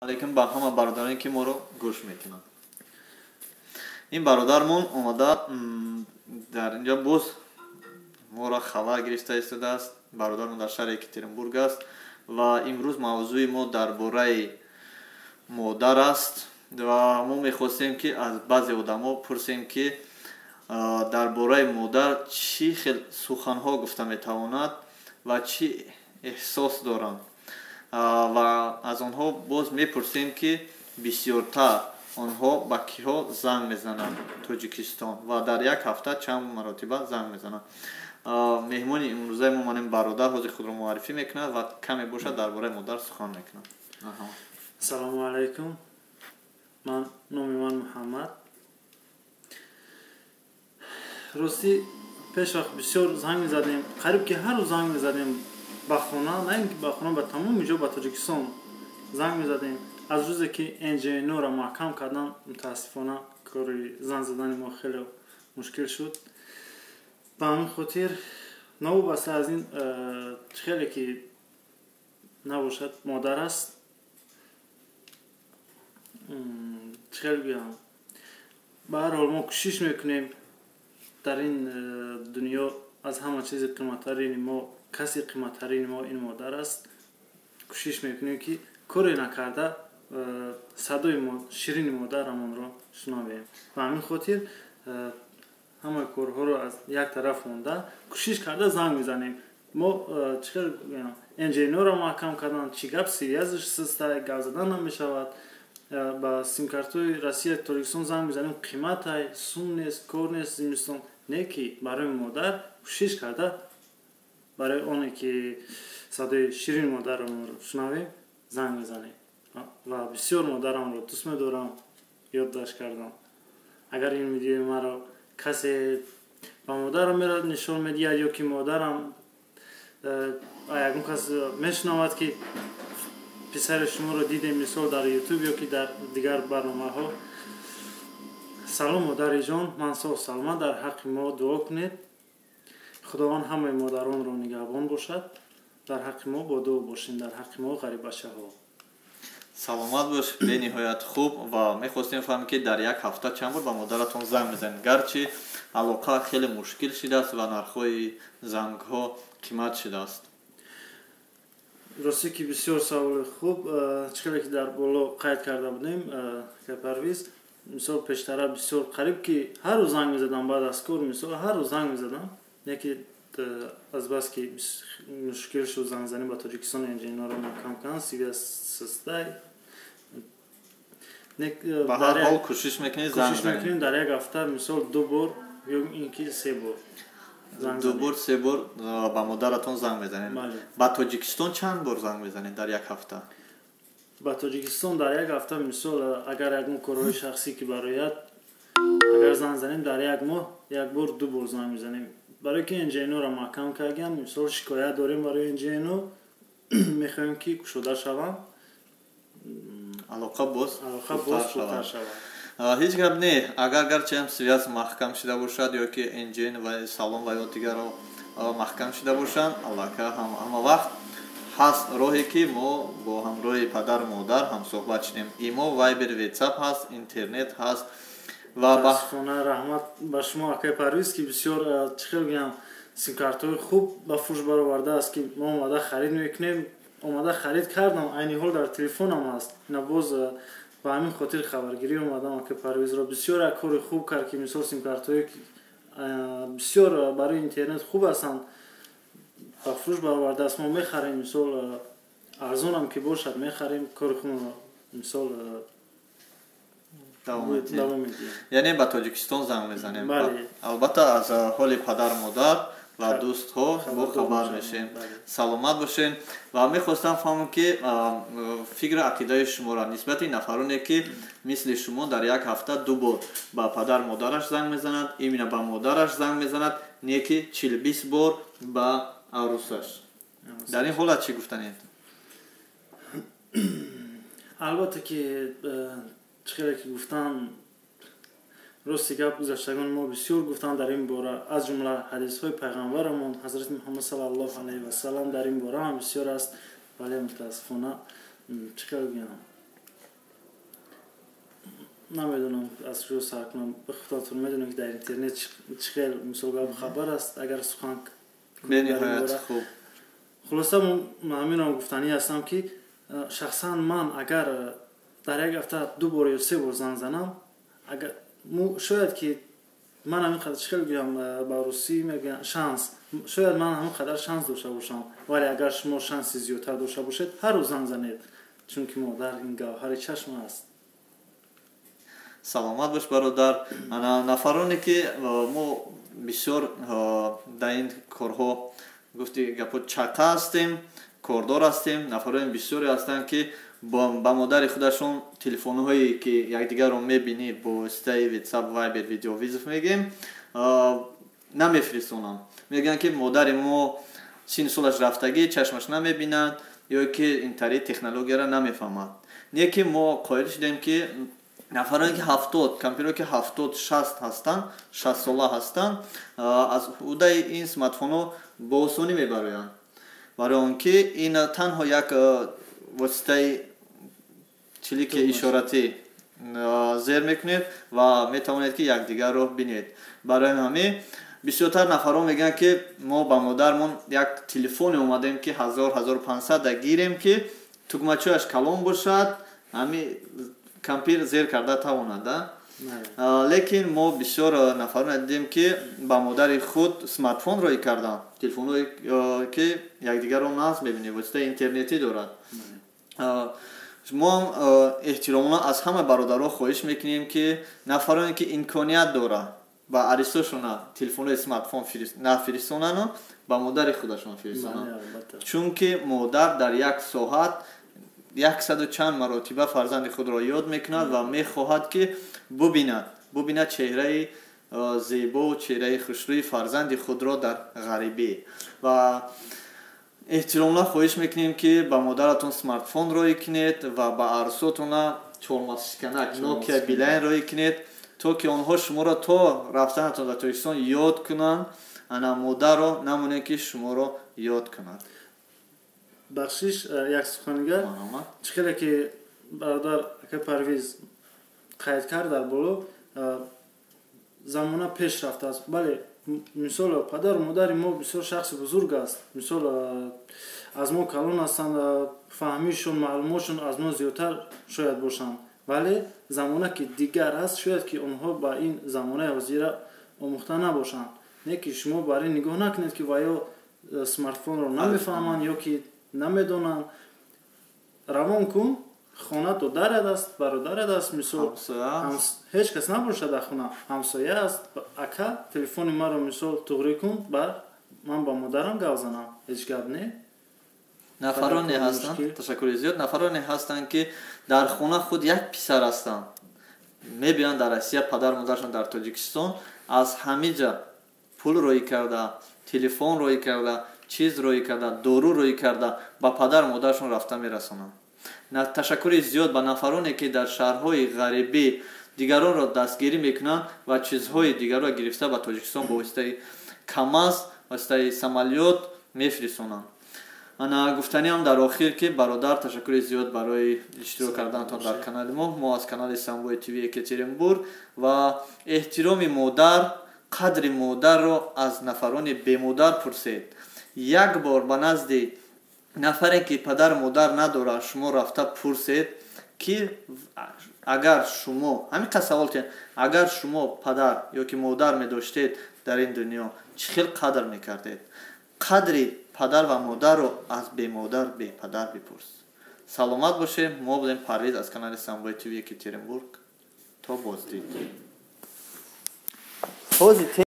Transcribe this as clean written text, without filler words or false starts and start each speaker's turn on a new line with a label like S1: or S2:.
S1: Алейкум ба ҳама бародароне, ки моро гӯш мекунанд. Ин бародармон омада дар инҷа боз моро хабар гирифта истодааст. Бародармон дар шаҳри Екатеринбург аст ва имрӯз мавзӯи мо дар бораи модар аст ва мо мехостем, ки аз баъзе одамо пурсем, ки дар бораи модар чӣ хел суханҳо гуфта метавонад ва чӣ эҳсос доранд, ва аз онҳо боз мепурсем, ки бисёртар онҳо ба киҳо занг мезананд Тоҷикистон ва дар як ҳафта чанд маротиба занг мезананд. Меҳмони имрӯзаи мо манем бародар ҳозир худро муаррифӣ мекунад ва каме бошад дар бораи модар сухан мекунад.
S2: Ассалому алайкум, ман номи ман Муҳаммад. Ростӣ, пеш вақт бисёр занг мезадем, қариб ки ҳар рӯз занг мезадем ба хона, на ин ки ба хона, ба тамоми ҷо, ба Тоҷикистон занг мезадем. Аз рӯзе ки НЖНО-ро маҳкам кардан, мутаассифона, кори занг задани мо хеле мушкил шуд. Ба ҳамин хотир, новобаста аз ин, хеле ки набошад, модар аст. Чӣ хел гӯям, ба ҳар ҳол мо кӯшиш мекунем. Дар ин дунё аз ҳама чизи қиматтарини мо, каси қиматтарини мо ин модар аст. Кӯшиш мекунем, ки коре накарда садои ширини модарамонро шунавем. Ба ҳамин хотир ҳамаи корҳоро аз як тараф монда, кӯшиш карда занг мезанем. Мо, чӣ хел гӯям, НЖНО-ро маҳкам кардан, чӣ гап, связь ш суста, гап задан намешавад. Ба симкартҳои Россия, Тоҷикистон занг мезанем, қиматай, сум нест, кор нест, зимистон не, ки барои модар кӯшиш карда, барои оне ки садои ширини модарамонро шунавем, занг мезанем. Ва бисёр модарамро дӯст медорам, ёддошт кардам. Агар ин видеои маро касе ба модарам нишон медиҳад ё ки модарам ягон кас мешунавад, ки писари шуморо дидем, мисол, дар Ютуб ё ки дар дигар барномаҳо, салом, модариҷон, ман соҳ саломат, дар ҳаққи мо дуо кунед. Худованд ҳамаи модаронро нигаҳбон бошад. Дар ҳаққи мо бо дуо бошед, дар ҳаққи мо, ғариббачаҳо.
S1: Саломат бош, бениҳоят хуб. Ва мехостем фаҳмем, ки дар як ҳафта чанд бор ба модаратон занг мезанед, гарчи алоқа хеле мушкил шудааст ва нархҳои зангҳо қимат шудааст.
S2: Ростӣ ки бисёр саволи хуб. Чӣ хеле ки дар боло қайд карда будем, Парвиз, мисол, пештара бисёр, қариб ки ҳар рӯз занг мезадам. Баъд аз кор, мисол, ҳар рӯз занг мезадам. Яке азбаски мушкил шуд зангзанӣ ба Тоҷикистон, НЖНО-ро маҳкам карданд, связь сустай.
S1: Ба ҳар ҳол кӯшиш мекунед занг.
S2: Кӯшиш мекунем дар як ҳафта, мисол, ду бор ё ин ки се бор.
S1: Ду бор, се бор ба модаратон занг мезанед. Ба Тоҷикистон чанд бор занг мезанед дар як ҳафта?
S2: Ба Тоҷикистон дар як ҳафта, мисол, агар ягон корҳои шахсӣ ки барояд, агар занг занем, дар як моҳ як бор, ду бор занг мезанем, барои ки НЖНО-ро маҳкам карданд. Мисол, шикоят дорем барои НЖНО, мехоҳем, ки кушода шаванд.
S1: Алоқа боз.
S2: Алоқа боз хубтар шавад.
S1: Ҳеҷ гап не, агар гарчиам связь маҳкам шуда бошад ё ки НЖН ва Салом ва ё дигарро маҳкам шуда бошанд, аллака ҳама вақт ҳаст роҳе, ки мо бо ҳамроҳи падару модар ҳамсӯҳбат шудем. Имо, Вайбер, Ватсап ҳаст, интернет ҳаст ва
S2: Мутаассифона, раҳмат ба шумо, акай Парвиз, ки бисёр, чӣ хел гӯям, симкартҳои хуб ба фурӯш баровардааст, ки мо омада харид мекунем. Омада харид кардам, айни ҳол дар телефонам аст. Ина боз ба ҳамин хотир хабаргирӣ омадам. Акай Парвизро бисёр як кори хуб кард, ки, мисол, симкартҳое бисёр барои интернет хуб ҳастанд, ба фурӯш баровардааст. Мо мехарем, мисол, арзонам ки бошад, мехарем, кори худро, мисол, давом медиҳем.
S1: Яъне ба Тоҷикистон занг мезанем, албатта, аз ҳоли падару модар ва дӯстҳо бо хабар мешем. Саломат бошед. Ва мехостам фаҳмам, ки фикру ақидаи шуморо нисбати нафароне, ки мисли шумо дар як ҳафта ду бор ба падар модараш занг мезанад, именно ба модараш занг мезанад, не ки 40-20 бор ба арӯсаш. Дар ин ҳолат чӣ гуфтанед?
S2: Албатта ки, чӣ хеле ки гуфтан, рости гап, гузаштагони мо бисёр гуфтанд дар ин бора, аз ҷумла ҳадисҳои пайғамбарамон ҳазрати Муҳаммад саллаллоҳу алайҳи васалам дар ин бора ҳам бисёр аст. Вале мутаассифона, чӣ хел гӯям. Намедонам, аз куҷо сар кунам. Худатон медонем, ки дар интернет чӣ хел, мисол, гап хабар аст, агар сухан
S1: Бениҳоят хуб.
S2: Хулоса, ҳаминро гуфтанӣ ҳастам, ки шахсан ман агар дар як ҳафта ду бор ё се бор занг занам, агар шояд ки ман ҳамин қадар, чӣ хел гӯям, ба русӣ мегӯям шанс, шояд ман ҳамин қадар шанс дошта бошам, вале агар шумо шанси зиёдтар дошта бошед, ҳар рӯз занг занед, чунки модар ин гавҳари чашм аст.
S1: Саломат бош, бародар. Ана нафароне ки мо бисёр дар ин корҳо, гуфти гапо, чақа ҳастем, кордор ҳастем, нафарони бисёре ҳастанд, ки ба модари худашон телефонҳое ки якдигарро мебинӣ бо воситаи WhatsApp, Viber, видеовызов мегӯем, намефиристонанд. Мегӯянд, ки модари мо синну солаш рафтагӣ, чашмаш намебинад ё ки интари технологияро намефаҳмад. Не ки мо қоил шудем, ки нафароне ки 70, кампиро ки 70, 60 ҳастанд, 60сола ҳастанд, аз ҳудаи ин смартфонҳо бо осонӣ мебароянд, барои он ки ин танҳо як воситаи чилики ишоратӣ зер мекунед ва метавонед, ки якдигарро бинед. Барои ҳамин бисёртар нафарон мегӯянд, ки мо ба модармон як телефоне омадем, ки 1000, 1500 да гирем, ки тугмачояш калон бошад, ҳами кампир зер карда тавонад. Лекин мо бисёр нафароне дидем, ки ба модари худ смартфон роӣ карданд, телефонҳое ки якдигарро нағз мебинед, воситаи интернетӣ дорад. Мо эҳтиромона аз ҳама бародаро хоҳиш мекунем, ки нафароне ки имконият дорад, ба арисошона телефонҳои смартфон нафиристонану ба модари худашон фиристонанд, чунки модар дар як соат яксаду чанд маротиба фарзанди худро ёд мекунад ва мехоҳад, ки бубинад чеҳраи зебову чеҳраи хушрӯи фарзанди худро дар ғарибӣ. Ва эҳтиромона хоҳиш мекунем, ки ба модаратон смартфон роӣ кунед ва ба арсотона чормасшиканак Nokia Билайн роӣ кунед, то ки онҳо шуморо то рафтанатон дар Тоҷикистон ёд кунанд. Ана модарро намонед, ки шуморо ёд кунад.
S2: Бахшиш, як суханигар. Чӣ хеле ки бародар ака Парвиз қайд кард дар боло, замона пеш рафтааст. Бале, мисол, падару модари мо бисёр шахси бузург аст, мисол, аз мо калон ҳастанд, фаҳмишон, маълумотшон аз мо зиёдтар шояд бошанд, вале замона ки дигар аст, шояд ки онҳо ба ин замонаи ҳозира омӯхта набошанд. Не ки шумо бар ин нигоҳ накунед, ки ва ё смартфонро намефаҳманд ё ки намедонанд. Равон кун, хона додарат аст, бародарат аст, мисол, ҳеҷ кас набошад дар хона, ҳамсоя аст: «Ака, телефони маро, мисол, туғрӣ кун, бар ман ба модарам гап занам». Ҳеҷ гап не.
S1: Нафароне ҳастанд, ташаккури зиёд, нафароне ҳастанд, ки дар хона худ як писар ҳастанд, мебиёнд дар Россия, падару модарашон дар Тоҷикистон, аз ҳамиҷа пул роӣ карда, телефон роӣ карда, чиз роӣ карда, дору роӣ карда, ба падару модарашон рафта мерасонанд. Ташаккури зиёд ба нафароне, ки дар шаҳрҳои ғарибӣ дигаронро дастгирӣ мекунанд ва чизҳои дигарро гирифта ба Тоҷикистон бо воситаи КамАЗ, воситаи самолёт мефиристонанд. Ана гуфтаниам дар охир, ки бародар, ташаккури зиёд барои иштирок карданатон дар канали мо. Мо аз канали Самбои ТВ Екатеринбург. Ва эҳтироми модар, қадри модарро аз нафарони бемодар пурсед. Як бор ба назди нафаре, ки падару модар надорад, шумо рафта пурсед, ки агар шумо ҳамин қад савол кунед: агар шумо падар ё ки модар медоштед дар ин дунё, чӣ хел қадр мекардед? Қадри падар ва модарро аз бемодар, бепадар бипурс. Саломат бошед. Мо будем Парвиз аз канали Самбои ТВ Екатеринбург. То боздид.